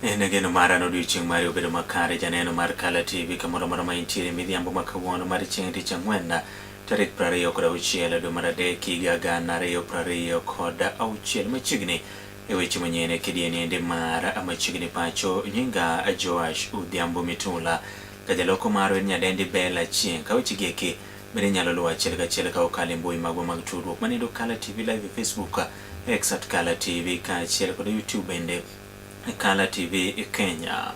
En geno mara ni odiochieng' mari obedo makare. Janeno mar Kala TV kamoro amora ma intiere midhiambo ma kawuono mar chieng' tich ang'wen tarik 26 dwe mar adek higa 2026 machiegni e weche manyien e kidieny endi mar machiegni pacho. Nyinga Joash Odhiambo Mitula ka jaloko marwa en nyadendi Bella Chieng'. Ka weche gi eki bende inyalo luwo achiel kachiel ka okalo e mbui magwa mag tudruok manindo Kala TV Live e Facebook, X at Kala TV kaachiel kod YouTube bende Kala TV Kenya.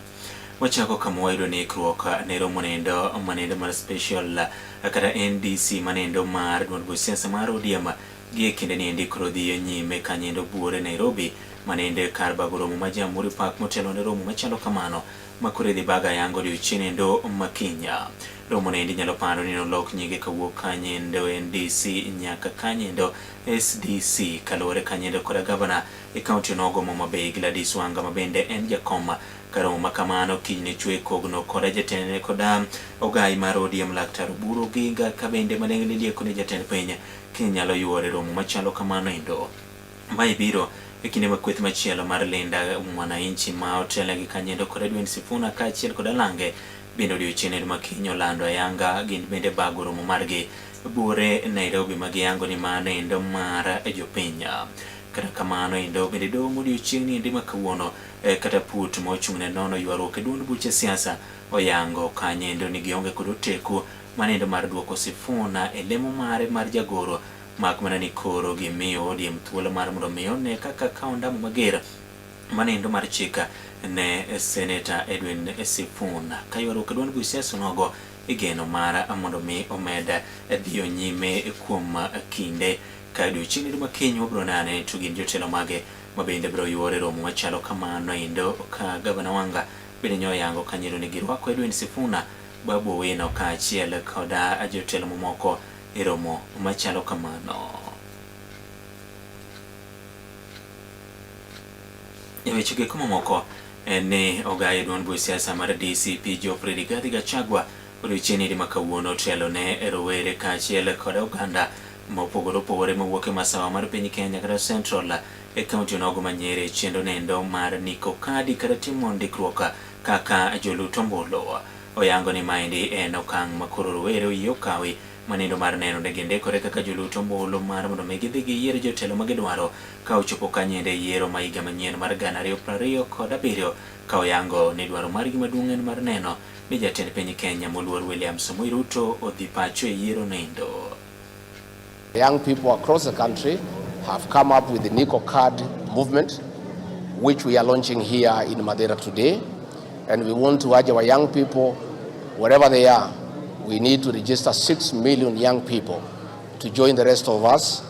Wachako kama wayudo ni ikruok ne romo nendo manendo mar special kata NDC manendo mar duond buch siasa mar ODM gi e kinde ni endi koro dhiyo nyime kanyendo buore Nairobi manende kar bago romo ma Jamhuri Park motelo ne romo machalo kamano ma koro idhi baga yango odiochieng' endo makinya. Romo no endi nyalo paro ni nolok nyinge kawuok kanyendo NDC nyaka kanyendo SDC kaluwore kanyendo koda gavana e kaunti onogo ma Homa Bay Gladys Wanga ma bende en jakom ka romo ma kamano kiny ne chwe kogno koda jatend koda ogai mar ODM Laktar Oburu Oginga ka bende maleng'ne lieko ni jatend piny kiny nyalo yuore romo machalo kamano endo. Mae biro e kinde ma kweth machielo mar Linda Mwananchi ma otelnegi kanyendo kod Edwin Sifuna kaachiel kod Alange bende odiochieng' ma kiny olando ayanga gin bende bago romo margi buore Nairobi ma giyango ni mano endo mar jopiny. Kata kamano endo bende doho modiochieng' ni endi ma kawuono kata put ma ochung' ne nono ywaruok e duond buche siasa oyango kanyo endo ni gionge kod oteku mano endo mar duoko Sifuna e lemo mare mar jagoro mak mana ni koro gimiyo ODM thuolo mar mondo mi one kaka kawo ondamo mager manendo mar chik ne Seneta Edwin Sifuna. Ka ywaruok e duond buch siasa onogo igeno mar mondo mi omed dhiyo nyime kuom kinde. Ka odiochieng' ma kiny wabiro nane to gin jotelo mage ma bende biro yuore romo machalo kamano endo ka Gavana Wanga bende nyo oyango kanyo ni girwako Edwin Sifuna, Babu Owino kaachiel koda jotelo mamoko e romo machalo kamano. E weche go mamoko en ni ogayo duond buch siasa mar DCP Geoffrey Rigathi Gachagua odiochieng' ma kawuono otelo ne rowere kaachiel kod oganda mopogore opogore mawuok e masawa mar piny Kenya kata Central e kaunti onogo ma Nyeri e chenro nendo mar Niko Kadi kata timo ndikruok kaka jolut ombulu. Oyango ni maendi en okang' ma koro rowere oyie okawi manendo mar neno ni gindikore kaka jolut ombulu mar mondo mi gidhi giyier jotelo ma gidwaro ka ochopo kanyende yiero ma higa manyien mar 2027 ka oyango ni dwaro margi maduong' en mar neno ni jatend piny Kenya moluor William Samoei Ruto odhi pacho e yiero nendo. Young people across the country have come up with the Nico Card movement, which we are launching here in Mathira today. And we want to urge our young people, wherever they are, we need to register 6 million young people to join the rest of us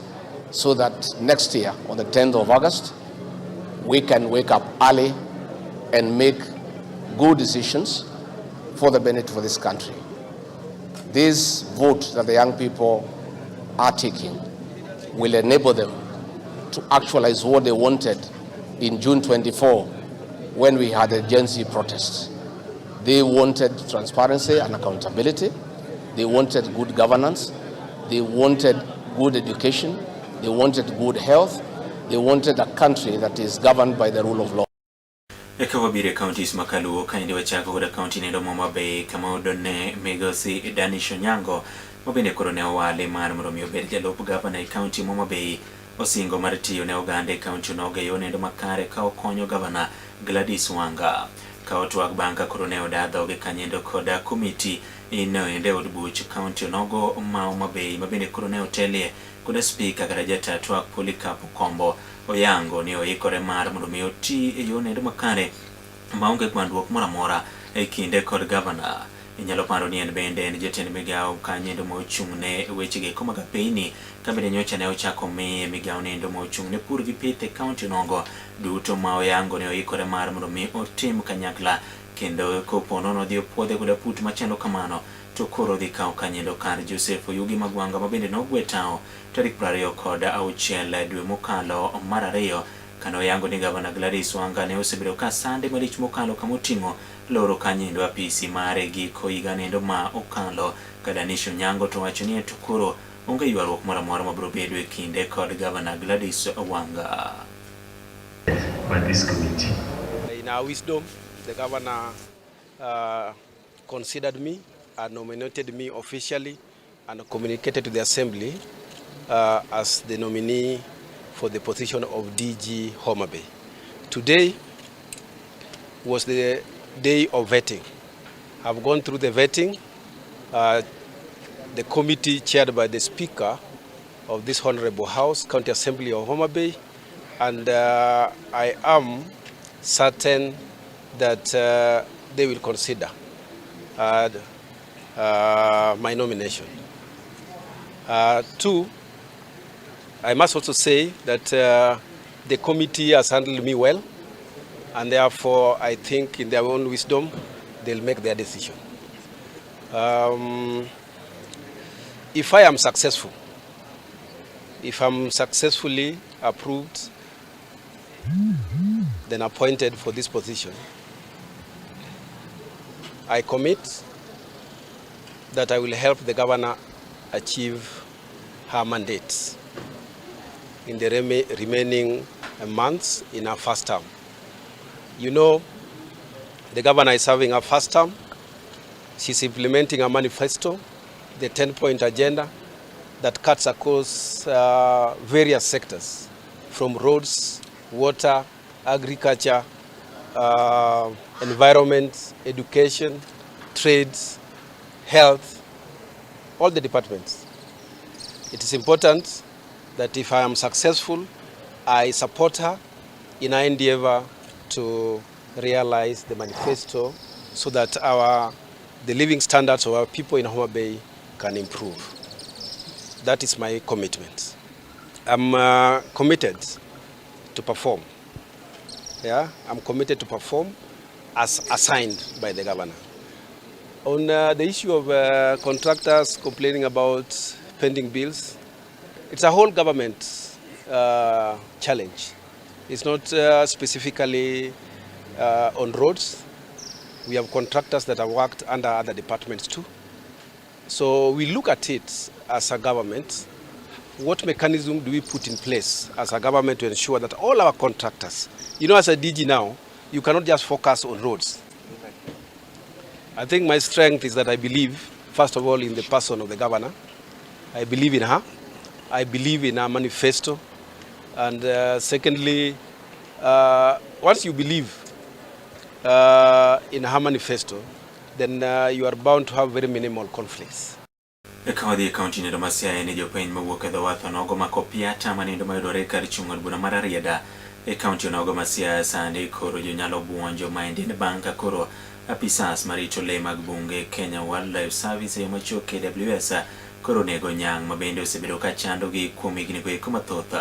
so that next year, on the 10th of August, we can wake up early and make good decisions for the benefit of this country. This vote that the young people are taking will enable them to actualize what they wanted in June 24 when we had the Gen Z protests. They wanted transparency and accountability. They wanted good governance. They wanted good education. They wanted good health. They wanted a country that is governed by the rule of law. Eka wabiro e counties makaluwo kaendi wachako koda county nendo ma Homa Bay kama odone migosi Danish Onyango ma bende koro ne owale mar mondo mi obed jalup gavana e county ma Homa Bay osingo mar tiyo ne oganda e county onogo e yo nendo makare ka okonyo gavana Gladys Wanga. Ka otwak bang' ka koro ne oda dhoge kanyendo koda komiti inoende od buch county onogo ma Homa Bay ma bende koro ne otelie koda spika kata jata twak Polycarp Okombo oyango ni oikore mar mondo mi oti e yo nendo makare maonge gwandruok moro amora e kinde kod gavana. Inyalo paro ni en bende en jatend migawo kanyendo ma ochung' ne weche go eko mag apeyni ka bende nyocha ne ochako miye migawo nendo ma ochung' ne pur gi pith e kaunti onogo duto ma oyango ni oikore mar mondo mi otim kanyakla kendo kopo nono odhi opuodhe koda put machalo kamano to koro odhi kawo kanyendo kar Joseph Oyugi Magwanga ma bende nogwe tawo tarik 26 dwe mokalo mar ariyo kane oyango ni gavana Gladys Wanga ne osebedo ka sande malich mokalo kama oting'o loro kanyendo apisi mare giko higa nendo ma okalo. Ka Danish Onyango to wacho ni to koro onge ywaruok moro amora mabiro bedo e kinde kod gavana Gladys Wanga. By this committee. In her wisdom, the governor considered me and nominated me officially and communicated to the assembly as the nominee for the position of DG Homabay. Today was the day of vetting. I've gone through the vetting. The committee chaired by the Speaker of this Honorable House, County Assembly of Homabay, and I am certain that they will consider my nomination. Two, I must also say that the committee has handled me well, and therefore I think in their own wisdom they'll make their decision. If I am successful, if I'm successfully approved, then appointed for this position, I commit that I will help the governor achieve her mandate in the remaining months in her first term. You know, the governor is serving her first term. She's implementing a manifesto, the 10-point agenda that cuts across various sectors, from roads, water, agriculture, environment, education, trades, health, all the departments. It is important that if I am successful, I support her in her endeavor to realize the manifesto so that the living standards of our people in Homa Bay can improve. That is my commitment. I'm committed to perform. Yeah, I'm committed to perform as assigned by the governor. On the issue of contractors complaining about pending bills, it's a whole government challenge. It's not specifically on roads. We have contractors that have worked under other departments too. So we look at it as a government. What mechanism do we put in place as a government to ensure that all our contractors, as a DG now, you cannot just focus on roads. I think my strength is that I believe, first of all, in the person of the governor. I believe in her. I believe in her manifesto. And secondly, once you believe in her manifesto, then you are bound to have very minimal conflicts. Ka wadhi e kaunti nendo ma Siaya ni jopiny mawuok e dho wath onogo mako piata manindo mayudore kar chung' od bura mar Rarieda e kaunti onogo ma Siaya sani koro jonyalo buonjo maendi en bang' ka koro apisas marito lee mag bunge Kenya Wildlife Service e yo machuok KWS koro onego nyang' ma bende osebedo ka chandogi kuom higni go eko mathoth.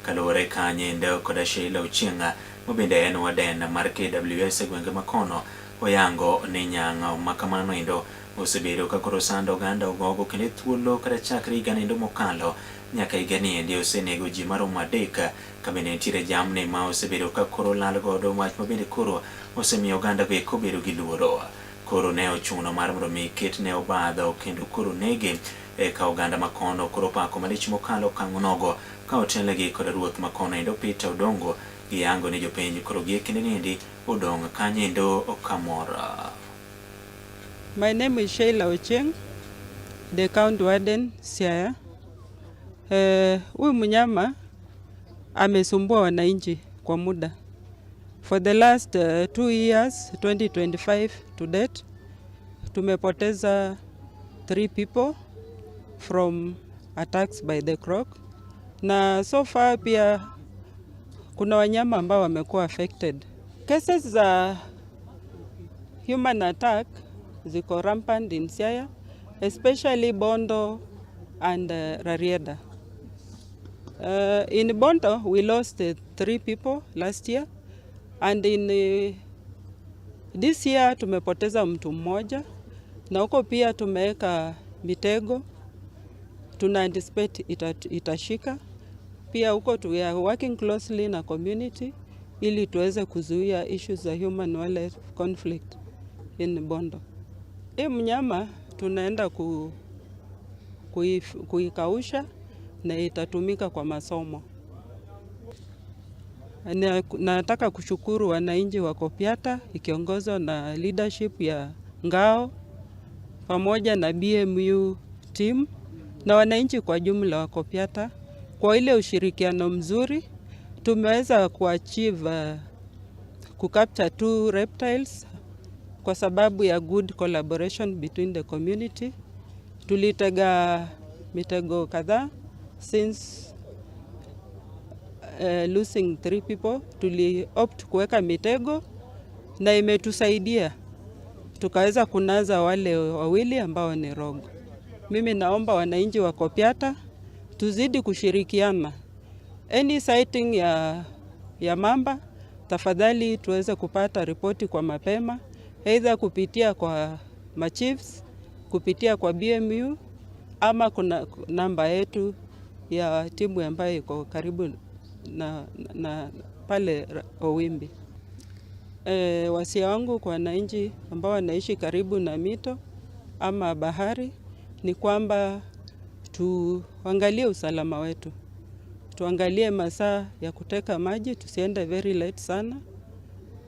Kaluwore kanyendo koda Sheila Ochieng' ma bende en warden mar KWS e gwenge makono oyango ni nyang' ma kamano endo osebedo ka koro sando oganda ogogo kendo e thuolo kata chakre higa nendo mokalo nyaka higa ni endi osenego ji maromo adek ka bende nitiere jamni ma osebedo ka koro lal godo wach ma bende koro osemiyo oganda go eko bedo gi luoro. Koro ne ochuno mar mondo mi ket ne obadho kendo koro nege eka oganda makono koro pako malich mokalo okang' onogo ka otelnegi kod ruoth makono endo Peter Odongo giyango ni jopiny koro gie kinde niendi odong' kanyendo kamoro. My name is Sheila Ochieng, the county warden Siaya. Huyu mnyama amesumbua wananchi kwa muda. For the last 2 years, 2025 to date, tumepoteza three people from attacks by the croc. Na so far pia kuna wanyama ambao wamekuwa affected. Cases za human attack ziko rampant in Siaya, especially Bondo and Rarieda. In Bondo, we lost three people last year, and in this year tumepoteza mtu mmoja, na huko pia tumeweka mitego, tuna anticipate itashika. Pia huko we are working closely na community ili tuweze kuzuia issues za human wildlife conflict in Bondo. Hii mnyama tunaenda kuikausha na itatumika kwa masomo. Nataka kushukuru wananchi wa Kopiata ikiongozwa na leadership ya Ngao pamoja na BMU team na wananchi kwa jumla wa Kopiata kwa ile ushirikiano mzuri tumeweza kuachieve kucapture two reptiles kwa sababu ya good collaboration between the community. Tulitega mitego kadhaa since losing three people, tuli opt kuweka mitego na imetusaidia tukaweza kunasa wale wawili ambao ni rogo. Mimi naomba wananchi wa Kopiata tuzidi kushirikiana. Any sighting ya mamba, tafadhali tuweze kupata ripoti kwa mapema, aidha kupitia kwa machiefs, kupitia kwa BMU ama kuna namba yetu ya timu ambayo iko karibu na pale Owimbi. Wasia wangu kwa wananchi ambao wanaishi karibu na mito ama bahari ni kwamba tuangalie usalama wetu, tuangalie masaa ya kuteka maji, tusiende very late sana,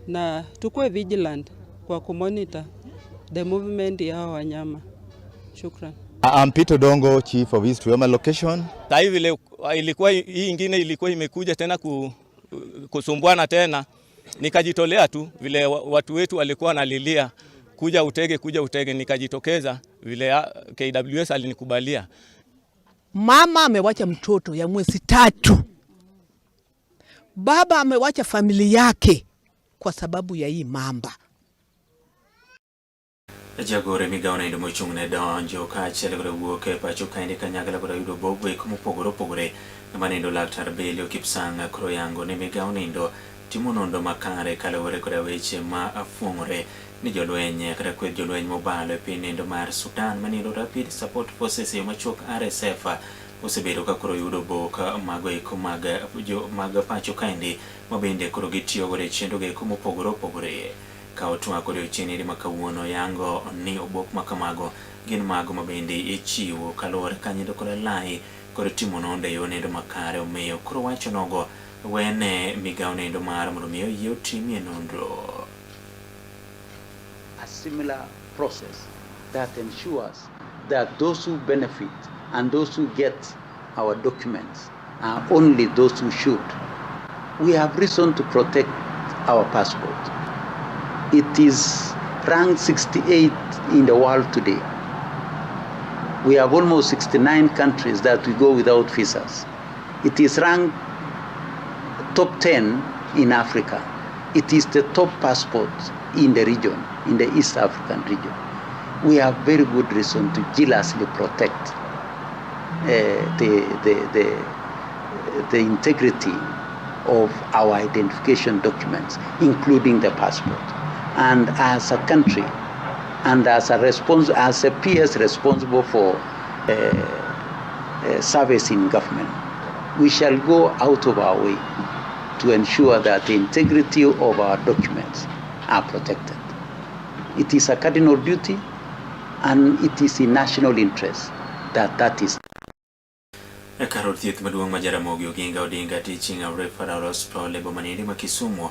na tukue vigilant kwa kumonitor the movement ya hao wanyama. Shukran. I'm Peter Dongo, Chief of East Uyoma location. Sasa hivi vile ilikuwa hii ingine ilikuwa imekuja tena kusumbuana tena, nikajitolea tu vile watu wetu walikuwa wanalilia kuja utege, kuja utege, nikajitokeza vile KWS alinikubalia. Mama amewacha mtoto ya mwezi 3, baba amewacha familia yake kwa sababu ya hii mamba. Jagore migawo noendo mochung' ne donjo kaachiel kod wuok e pacho kaendi kanyakla kod yudo bogwe mopogore opogore manendo laktar Belio Kipsang koro yango ni migawo noendo timo nonro makare kaluwore kod weche ma fuong'ore ni jolweny kata kweth jolweny mobalo e piny nendo mar Sudan maniendo Rapid Support Forces e yo machuok RSF osebedo ka koro yudo bok mago eko mag pacho kaendi ma bende koro gitiyo godo e chenro go eko mopogore opogore. Ka otwak odiochieng' ma kawuono yango ni obok makamago gin mago ma bende ichiwo kaluwore kanyo kod lai kod timo nonro e yo nendo makare, omiyo koro wacho nogo wene migawo nendo mar mondo mi oyie otimie nonro. A similar process that ensures that those who benefit and those who get our documents are only those who should. We have reason to protect our passport. It is ranked 68 in the world today. We have almost 69 countries that we go without visas. It is ranked top 10 in Africa. It is the top passport in the region, in the East African region. We have very good reason to jealously protect the integrity of our identification documents, including the passport. And as a country, and as a response, as a PS responsible for service in government, we shall go out of our way to ensure that the integrity of our documents are protected. It is a cardinal duty, and it is in national interest that that is. Kar od thieth maduong' ma Jaramogi Oginga Odinga Teaching and Referral Hospital e boma niendi ma Kisumu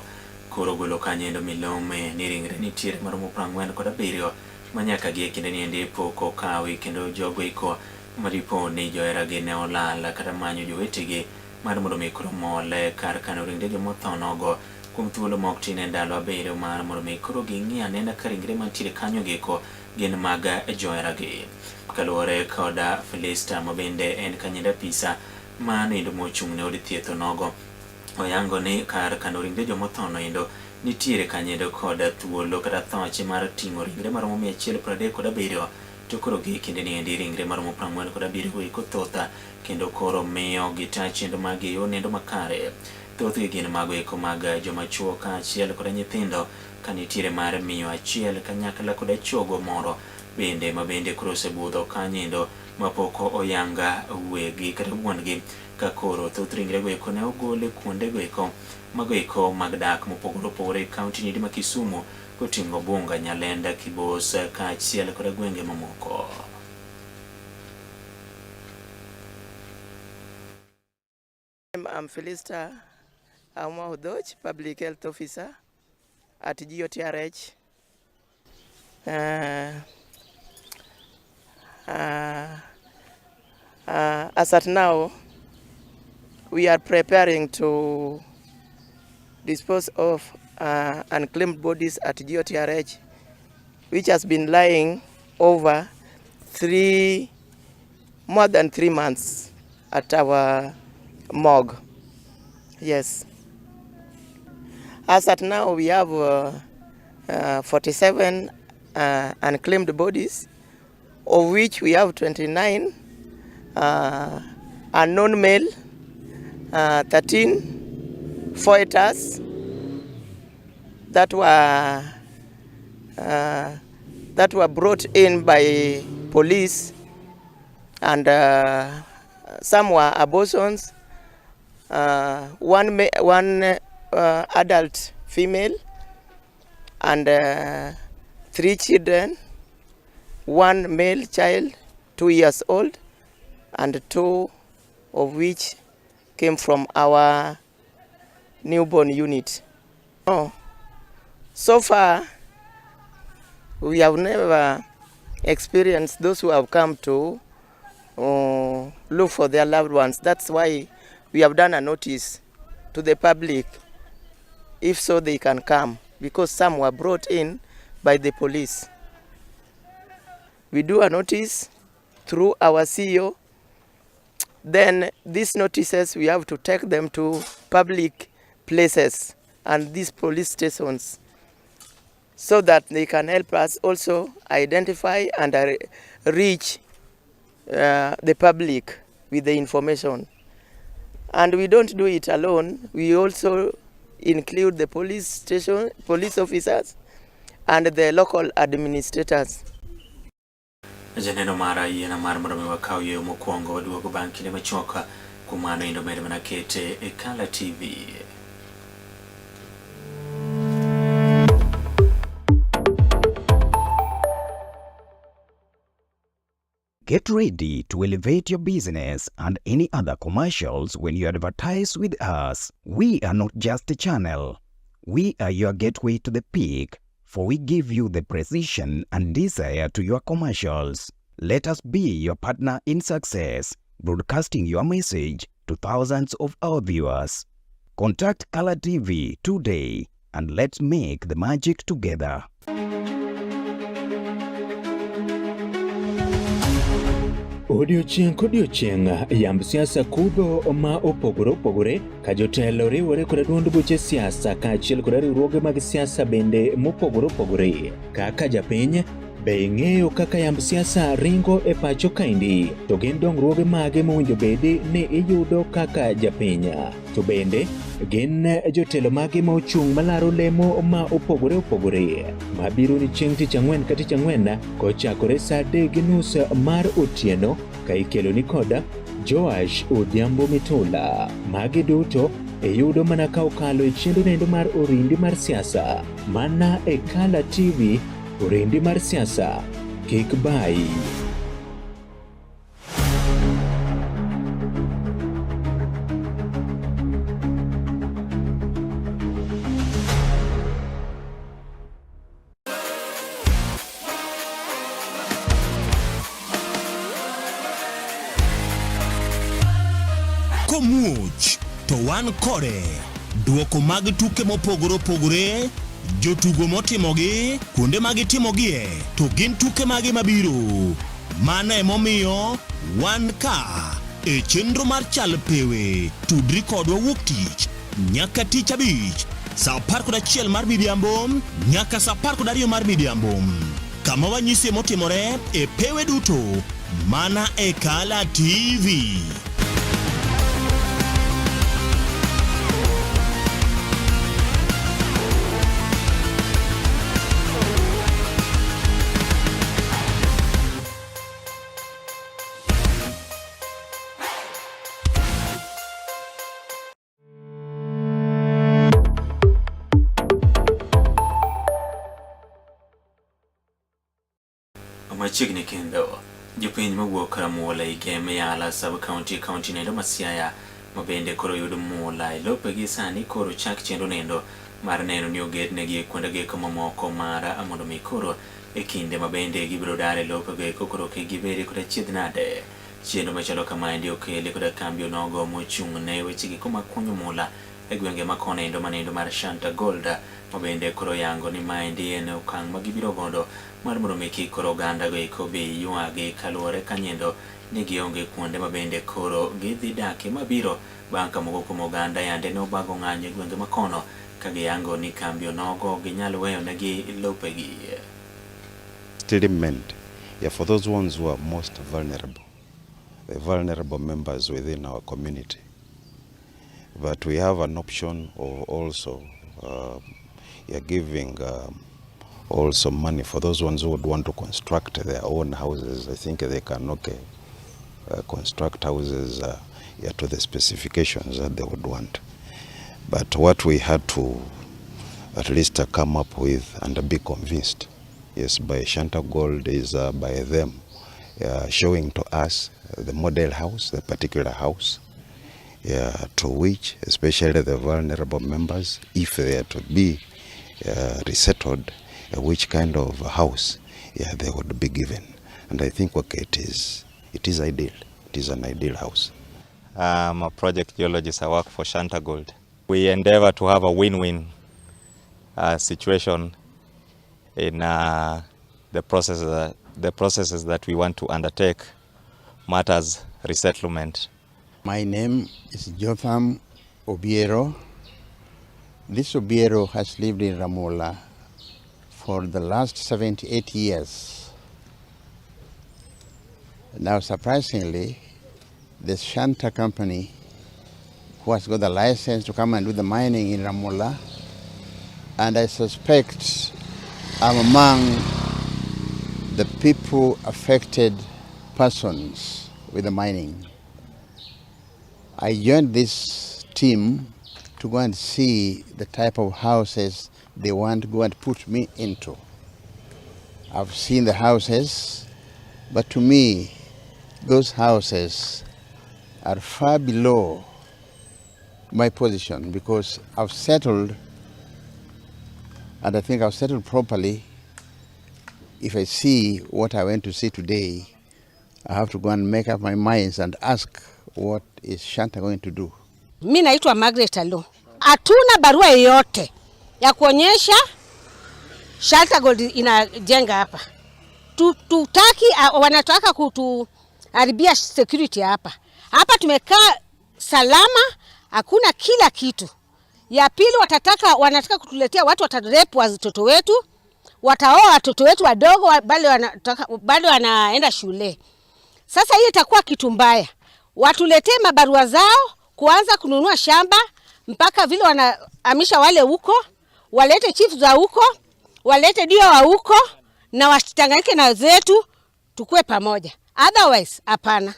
koro ogolo kanyo milome ni ringre nitiere maromo 47 ma nyaka gi e kinde niendi pok okawi kendo jogo eko maripo ni joheragi ne olal kata manyo jowetegi mar mondo mi koro mol kar kano ringre jomotho nogo kuom thuolo ma ok tin e ndalo 7 mar mondo mi koro ging'i anena ka ringre mantiere kanyo geko gin mag joheragi. Kaluwore kod Felista ma bende en kanyenda apisa mano mochung' ne od thieth onogo oyango ni kar kano ringre jomotho noendo nitiere kanyedo kod thuolo kata thoche mar ting'o ringre maromo 137 to koro gi kinde ni endi ringre maromo 47 go eko thoth kendo koro miyo gita chenro mag yo nendo makare. Thothgi gin mago eko mag joma chuo kaachiel kod nyithindo ka nitiere mar miyo achiel kanyakla kod chogo moro bende ma bende koro osebudho kanyendo mapok oyanga wegi kata wuon-gi ka koro thoth ringre go eko ne ogol e kuonde go eko mago eko mag dak mopogore opogore e kaunti niendi ma Kisumu koting'o Bunga, Nyalenda, Kibos kaachiel kod gwenge mamoko. I'm Felista Auma Odoch, Public Health Officer at GOTRH. As at now, we are preparing to dispose of unclaimed bodies at GOTRH, which has been lying over more than 3 months at our morgue. Yes. As at now, we have 47 unclaimed bodies, of which we have 29 unknown male, 13 foetus that were brought in by police, and some were abortions, one adult female, and 3 children, 1 male child, 2 years old, and 2 of which came from our newborn unit. Oh, so far, we have never experienced those who have come to look for their loved ones. That's why we have done a notice to the public, if so they can come, because some were brought in by the police. We do a notice through our CEO. Then these notices, we have to take them to public places and these police stations, so that they can help us also identify and reach the public with the information. And we don't do it alone. We also include the police station, police officers, and the local administrators. Janeno mara yiena mar mondo mi wakaw yweyo mokwongo waduogo bang' kinde machuok. Kuom mano indo med mana kete e Kala TV. Get ready to elevate your business and any other commercials when you advertise with us. We are not just a channel. We are your gateway to the peak, for we give you the precision and desire to your commercials. Let us be your partner in success, broadcasting your message to thousands of our viewers. Contact Kala TV today and let's make the magic together. Odiochieng' kodiochieng' yamb siasa kudho ma opogore opogore ka jotelo riwore kod duond buche siasa kaachiel kod riwruoge mag siasa bende mopogore opogore. Kaka japiny, be ing'eyo kaka yamb siasa ringo e pacho kaendi? To gin dongruoge mage mowinjo bedi ni iyudo kaka japiny? To bende gin jotelo mage ma ochung' malaro lemo ma opogore opogore mabiro ni chieng' tich ang'wen ka tich ang'wen kochakore saa 3:30 mar otieno ka ikelo ni koda Joash Odhiambo Mitula. Magi duto iyudo mana ka okalo e chenro nendo mar Orindi mar Siasa mana e Kala TV. Orindi mar Siasa, kik bayi. Komuoch to wan kode. Duoko mag tuke mopogore opogore, jotugo motimogi, kuonde ma gitimogie, to gin tuke mage mabiro. Mano emomiyo wan ka e chenro mar Chal Pewe. Tudri kodwa wuok tich nyaka tich abich saa 11 mar midhiambo nyaka saa 12 mar midhiambo, kama wanyisie motimore e pewe duto mana e Kala TV. Machiegni kendo jopiny mawuok Ramuola Igem Yala sub county county nendo ma Siaya Ma bende koro yud mula e lopegi sani koro chak chenro nendo mar neno ni ogednegi e kuondegi eko mamoko mar mondo mi koro e kinde ma bende gibiro dar e lopego eko koro kik gibedi kod achiedh nade. Chenro machalo kamaendi okeli koda kambi onogo mochung' ne weche giko mag kunyo mula e gwenge ma kono endo manendo mar Shanta Gold ma bende koro yango ni maendi en okang' ma gibiro godo mar mondo mi kik koro oganda go eko bi ywagi kaluwore kanyendo ni gionge kuonde ma bende koro gidhi dake mabiro bang' ka moko kuom oganda yande ne obago ng'anyo e gwenge ma kono ka giyango ni kambi onogo ginyal weyo negi lopegi. Still meant, yeah, for those ones who are most vulnerable, the vulnerable members within our community. But we have an option of also yeah, giving also money for those ones who would want to construct their own houses. I think they can construct houses yeah, to the specifications that they would want. But what we had to at least come up with and be convinced, yes, by Shanta Gold is by them showing to us the model house, the particular house, yeah, to which especially the vulnerable members, if they are to be resettled, which kind of house, yeah, they would be given. And I think, okay, it is ideal. It is an ideal house. I'm a project geologist. I work for Shanta Gold. We endeavor to have a win-win situation in the processes that we want to undertake matters resettlement. My name is Jotham Obiero. This Obiero has lived in Ramola for the last 78 years. Now, surprisingly, the Shanta company, who has got the license to come and do the mining in Ramola, and I suspect I'm among the people affected persons with the mining. I joined this team to go and see the type of houses they want to go and put me into. I've seen the houses, but to me, those houses are far below my position because I've settled, and I think I've settled properly. If I see what I went to see today, I have to go and make up my minds and ask, what is Shanta going to do? Mi naitwa Margaret Alo. Hatuna barua yoyote ya kuonyesha Shanta Gold inajenga hapa. Tutaki, wanataka kutuharibia security hapa. Hapa tumekaa salama, hakuna kila kitu. Ya pili wanataka kutuletea watu watarape watoto wetu, wataoa watoto wetu wadogo bado wanaenda shule. Sasa hii itakuwa kitu mbaya. Watuletee mabarua zao kuanza kununua shamba mpaka vile wanahamisha wale huko, walete chief za huko, walete dio wa huko na wachanganyike na zetu, tukue pamoja. Otherwise hapana.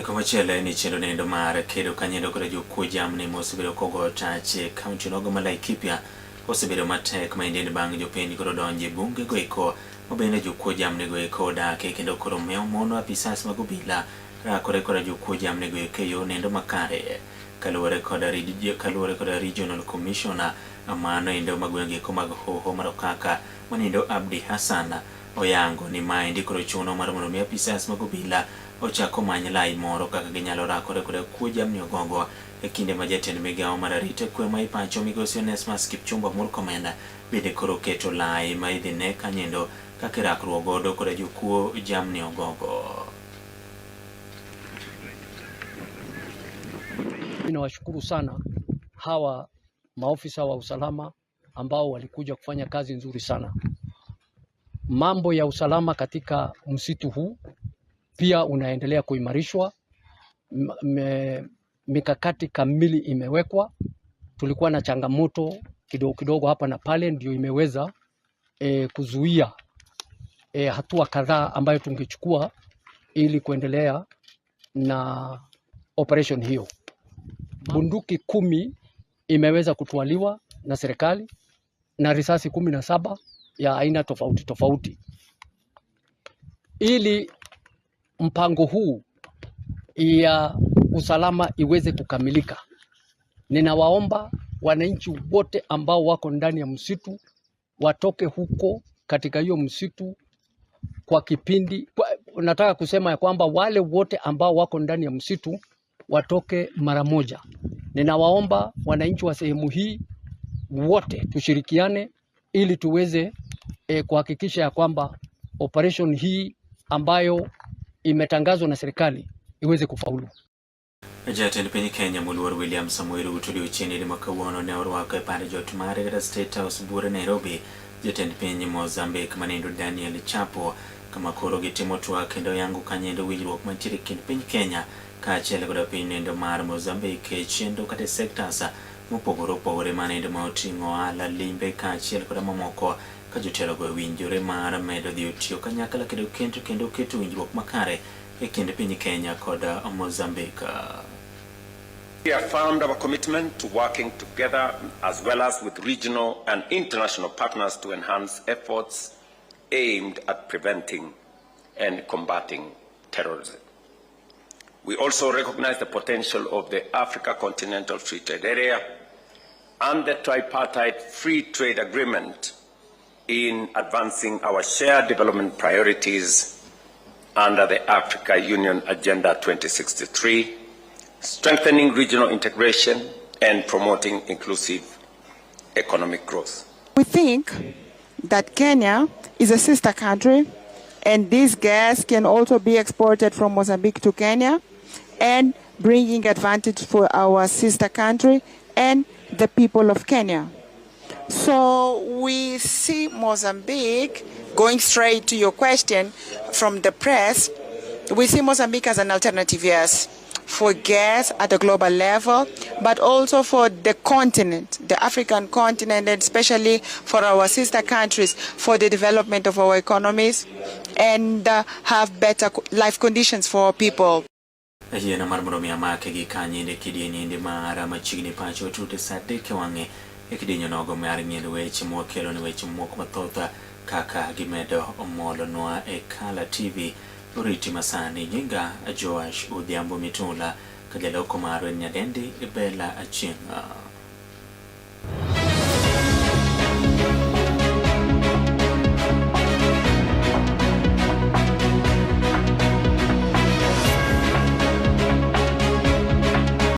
Komachielo en chenro nendo mar kedo kanyendo kod jokuo jamni mosebedo kogo tach e kaunti nogo ma Laikipia osebedo matek ma en bang' jopiny koro donjo e bunge go eko ma bende jokuo jamni go eko odake kendo koro miyo mono apisas mag obila rakore koda jokuo jamni go eko e yo nendo makare. Kaluwore koda Regional Commissioner mano endo mag gwenge eko mag Hoho mar Okaka manindo Abdi Hassan oyango ni maendi koro chuno mar mondo mi apisas mag obila ochako many lai moro kaka ginyalo rakore koda kuo jamni ogogo e kinde ma jatend migawo mar arita kwe ma ipacho migosi Onesmus Kipchumba Murkomen bende koro keto lai ma idhi ne kanyendo kaka irakruok godo koda jokuo jamni ogogo. Ninawashukuru sana hawa maofisa wa usalama ambao walikuja kufanya kazi nzuri sana. Mambo ya usalama katika msitu huu pia unaendelea kuimarishwa. Mikakati kamili imewekwa. Tulikuwa na changamoto kidogo kidogo hapa na pale, ndio imeweza kuzuia hatua kadhaa ambayo tungechukua ili kuendelea na operation hiyo. Bunduki 10 imeweza kutwaliwa na serikali na risasi 17 ya aina tofauti tofauti. Ili mpango huu ya usalama iweze kukamilika. Ninawaomba wananchi wote ambao wako ndani ya msitu watoke huko katika hiyo msitu kwa kipindi kwa, nataka kusema ya kwamba wale wote ambao wako ndani ya msitu watoke mara moja. Ninawaomba wananchi wa sehemu hii wote tushirikiane ili tuweze kuhakikisha ya kwamba operation hii ambayo imetangazwa na serikali iweze kufaulu. Jatend piny Kenya moluor William Samoei Ruto odiochieng' ma kawuono ne orwako e pand jot mare kata State House buore Nairobi jatend piny Mozambique manindo Daniel Chapo kama koro gitimo twak kendo yango kanyendo winjruok mantiere e kind piny Kenya kaachiel koda piny nendo mar Mozambique e chenro kata e sectors mopogore opogore manendo ma oting'o ohala limbe kaachiel koda mamoko ka jotelogo winjore mar medo dhi otiyo kanyakla kendo kendo kendo keto winjruok makare e kind piny Kenya kod Mozambique. We affirmed our commitment to working together as well as with regional and international partners to enhance efforts aimed at preventing and combating terrorism. We also recognize the potential of the Africa Continental Free Trade Area and the tripartite free trade agreement in advancing our shared development priorities under the Africa Union Agenda 2063, strengthening regional integration and promoting inclusive economic growth. We think that Kenya is a sister country and this gas can also be exported from Mozambique to Kenya and bringing advantage for our sister country and the people of Kenya. So we see Mozambique, going straight to your question from the press, we see Mozambique as an alternative, yes, for gas at a global level, but also for the continent, the African continent, and especially for our sister countries, for the development of our economies and have better life conditions for our people. Yieno mar mondo mi amake gi kanyende kidieny mara machiegni pacho tute sa adek e wang'e e kidieny onogo mar ng'ielo weche mwakelo ni weche moko mathoth kaka gimedo molonwa e Kala TV oriti masani nyinga Joash Odhiambo Mitula ka jaloko marwa en nyadendi Bella Achieng'.